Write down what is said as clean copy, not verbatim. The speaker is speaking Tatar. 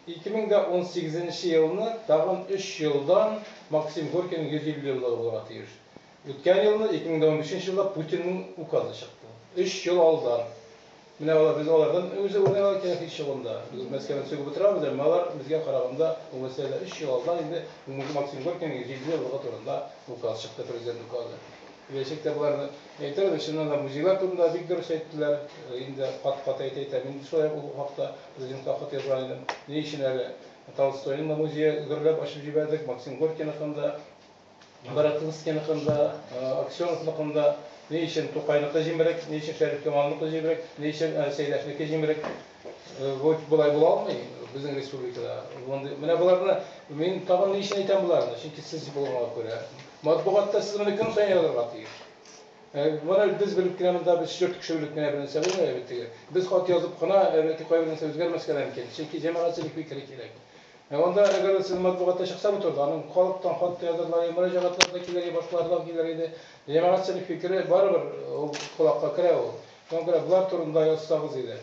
2018 елны, тагын өч елдан Максим Горькийның 150 еллыгы булырга тиеш. Үткән елны, 2015 елда Путинның указы чыкты. Өч ел алдан. Менә алар, без алардан үзе үрнәк алырга кирәк һич югында. Без Мәскәүне сүгеп утырабыз, әмма алар безгә караганда бу мәсьәләдә өч ел алдан инде Максим Горькийның 150 еллыгы турында указ чыкты, президент указы. Киләчәктә боларны әйтербез. Чыннан да музейлар турында бик дөрес әйттеләр. Инде кат-кат әйтә-әйтә мин шулай ул хакта президентка хат язган идем. Ни өчен әле Толстойның да музее гөрләп ачып җибәрдек, Максим Горькийныкын да, Баратынскийныкын да, Аксеновныкын да. Ни өчен Тукайныкы җимерек, ни өчен Шәриф Камалныкы җимерек, ни өчен Сәйдәшнеке җимерек? Бу болай була алмый безнең республикада. Мондый, менә боларны мин тагын ни өчен әйтәм боларны? Чөнки сез булганга күрә. Матбугатта сез моны көн саен язарга тиеш. Моны без белеп кенә монда без дүрт кеше белеп кенә бер нәрсә булмый бит теге. Без хат язып кына, бәлки кайбер нәрсә үзгәрмәскә дә мөмкин. Чөнки җәмәгатьчелек фикере кирәк. Анда әгәр дә сез матбугатта чыкса бу турыда, аның халыктан хат та язырлар, мөрәҗәгатьләр дә килер, башкалардан килер иде. Җәмәгатьчелек фикере барыбер ул колакка керә ул. Шуңа күрә болар турында язсагыз иде.